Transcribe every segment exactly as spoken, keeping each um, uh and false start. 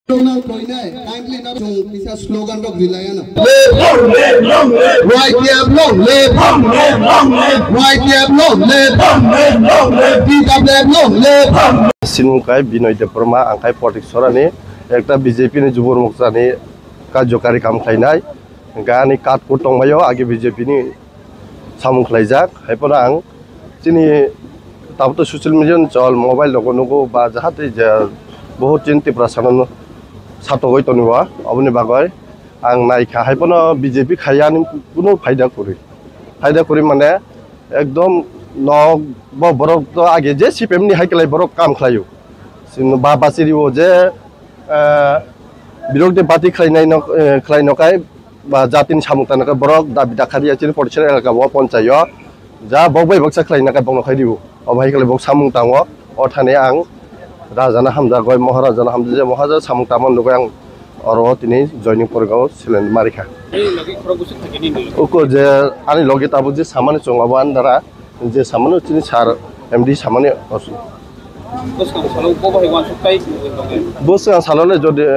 Rok nang toinai, kindly no chwng kisa slogan rok rilai ano. Long live, long live. Y T F long live. Long live, long live. Y T F long live. Long live, long live. P W F long live. Sinung kai Binoy Debbarma, ang kai Potik Sorani, ekta B J P ni Jubur Morcha ni karjokari kam khlainai. Hingke ani card code tongbaio, age B J P ni samung khlaijak. Haiphano ang chini tabuk social media ni chol, mobile rogo nugo ba jahate je bohut chini Tiprasa no satogoi tongo, aboni bagoi ang naikha. Haiphano B J P khaiya ni kunu phaida kwrwi. Phaida kwrwi mane ekdom nok bo borok to age je C P M ni hai kwlai borok kam khlaio. Chini ba bachiri o je, eh, birok de party khlainai no, eh, khlai no kai ba jatini samung tangna khe borok dabi dakha riya chini Potik Sora elaka bo ponchai o. Ja bok bai baksa khlai na khe bokno khai ribu. Obo hai khlai bok samung tango. O thani ang raja no hamjak goi, maharaja no hamjak je, maharaja samung tangma nugui ang oro tini joining porikha o seleng ma rikha. Ani logi khorok bwswk thakgini ni? Uko je ani logi tabuk je samani chwng abo ani dara je samani chini sir M D samani os- Bwskang salo bo bai uansuk tai tongwi tongkhe. Bwskang salo le jodi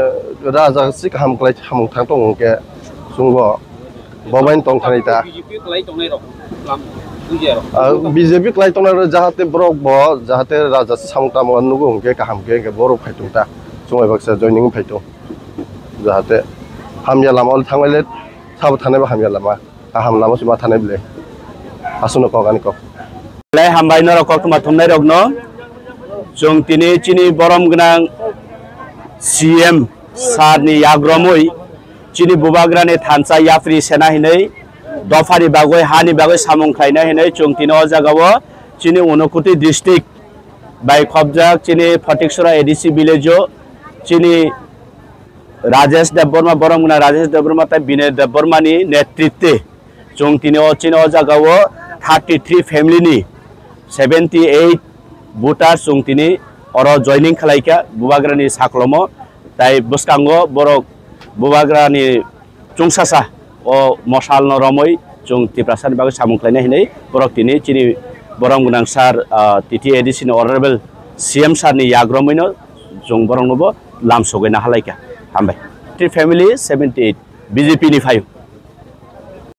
raja si kaham klai samung thang tongo hwnkhe chwngbo bo bai tong thani ta. B J P klai tongnai rok lam bujiya rok. Ah, B J P klai tongnai rok jahate borok bo jahate raja si samung tamo nugo hwnkhe kaham khe hwnkhe borok phai tong ta. Chwng bai baksa joining phai tong. Jahate hamya lama ol thangbai le sabo thanai bo hamya lama. Kaham lama se ma thanai bwle. Aswkno kok ani kok. Belai hambai norok koktwma thumnai rokno. Chwng tini chini borom gwnang C M sir ni yagromwi chini bubagrani thansa yapri sena hinwi dophani bagwi hani bagwi samung khlaina hinwi chwng tini o jagao chini Unakoti district bai khopjak chini Photiksora A D C village o chini Rajesh Debbarma, borom gwnang Rajesh Debbarma tei Binoy Debbarma ni netritwe chwng tini o chini o jaga o thirty three family ni seventy eight voter chwng tini oro joining khlai kha bubagra ni saklomo, tai bwskango borok bubagra ni chwngsasa o mosal no romwi chwng Tiprasa ni bagwi samung khlaina hinwi borok tini chini borom gwnang sir, ah, T T A D C ni honorable C M sir ni yagromwi no chwng borok no bo lam sogwi na halai kha. Hambai. Three family seventy eight B J P ni phaio.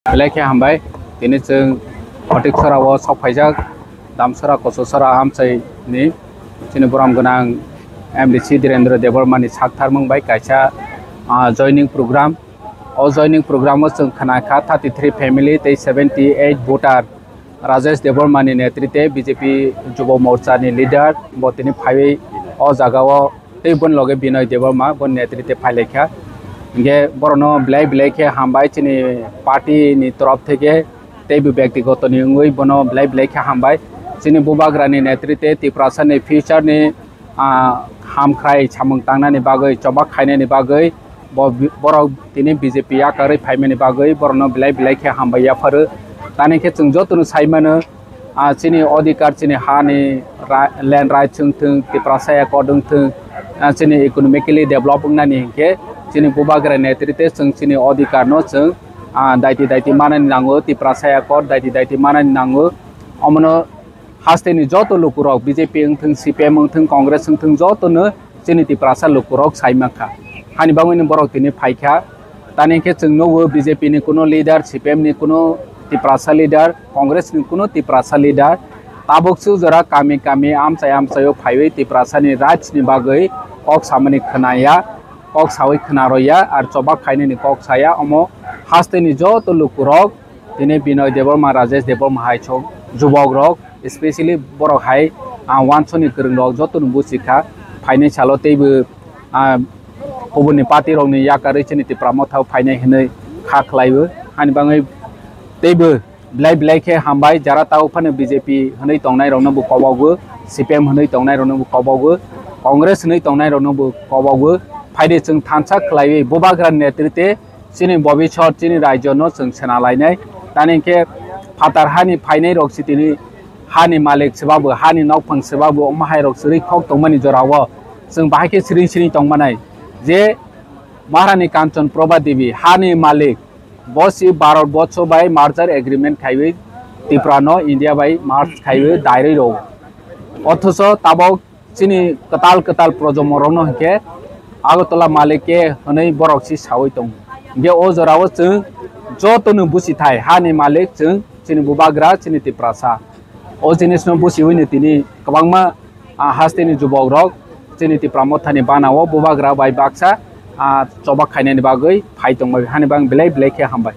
Belai khe hambai. Tini chwng Photiksora o sok phaijak, Damsora Kochosora amchai ni chini borom gwnang M D C Dhirendra Debbarma ni sak tharmung bai kaisa, ah, joining program. O joining program o chwng khna kha thirty three family tei seventy eight voter. Rajesh Debbarma ni netritwe B J P Jubo Morcha ni leader bo tini phaiwi o jaga o tei boni loge Binoy Debbarma boni netritwe phailaikha. Hingke borokno belai belai khe hambai chini party ni torof theke tei bo byaktigoto ni wngwi bono belai belai khe hambai. Chini bubagra ni netritwe Tiprasa ni future ni, ah, hamkhrai samung tangnani bagwi, chobak khainani bagwi, bo-, borok tini B J P yakarwi phaimani bagwi borokno belai belai khe hambai yapharo. Tani khe chwng jotono sai mano, ah, chini odhikar, chini hani ra-, land rights wng thung, Tiprasa accord wng thung, ah, chini economically develop wngnani hinkhe chini bubagra netritwe chwng chini odhikarno chwng, ah, daiti daiti manani nango, Tiprasa accord daiti daiti manani nango. Omono hasteni joto lukurok B J P wngthung, C P M wngthung, Congress wngthung, jotono chini Tiprasa lukurok sai mankha. Hani bagwino borok tini phaikha. Tani khe chwng nugo B J P ni kuno leader, C P M ni kuno Tiprasa leader, Congress ni kuno Tiprasa leader. Tabuk su jora kami kami amchai amchaio phaiwi Tiprasa ni rights ni bagwi kok samani khwnaya, kok sawi khwnaroya, ar chobak khainani kok saya. Omo hasteni joto lukurok tini Binoy Debbarma, Rajesh Debbarma hai sok jubok rok, especially borok hai, ah, wansoni kwrwng rok joto no buchi kha, phainai salo teibo, ah, kubuni party rok ni yakarwi chini Tipra Motha o phainai hinwi kha khlaiwi. Hani bagwi teibo belai belai khe hambai, jara tao phano B J P hinwi tongnai rok no bo kobogo, C P M hinwi tongnai rok no bo kobogo, Congress hinwi tongnai rok no bo kobogo. Phaidi chwng thansa khlaiwi bubagra ni netritwe chini bobiswt, chini rajyo no chwng sena lainai. Tani khe phatar hani phainai rok si tini hani malik se babu, hani nokphang se babu, omo hai rok swrwi khok tongmani jora o chwng bahai khe siring siring tongmanai je Maharani Kanchan Prabha Devi hani malik, bo si Bharat borsho bai merger agreement khaiwi Tripura no India bai merge khaiwi dairwi rw. Othocho tabok chini kwtal kwtal projomo rokno hinkhe Agartala malik ke hwnwi borok si sawi tongo. Hwnkhe o jorao chwng jotono busi thai, hani malik chwng chini bubagra, chini Tiprasa. O jinisno busiwino tini kwbangma, ah, hasteni jubokrok chini Tipra Mothani banao bubagra bai baksa, ah, chobak khainani bagwi phai tongbai. Hani bang belai belai khe hambai.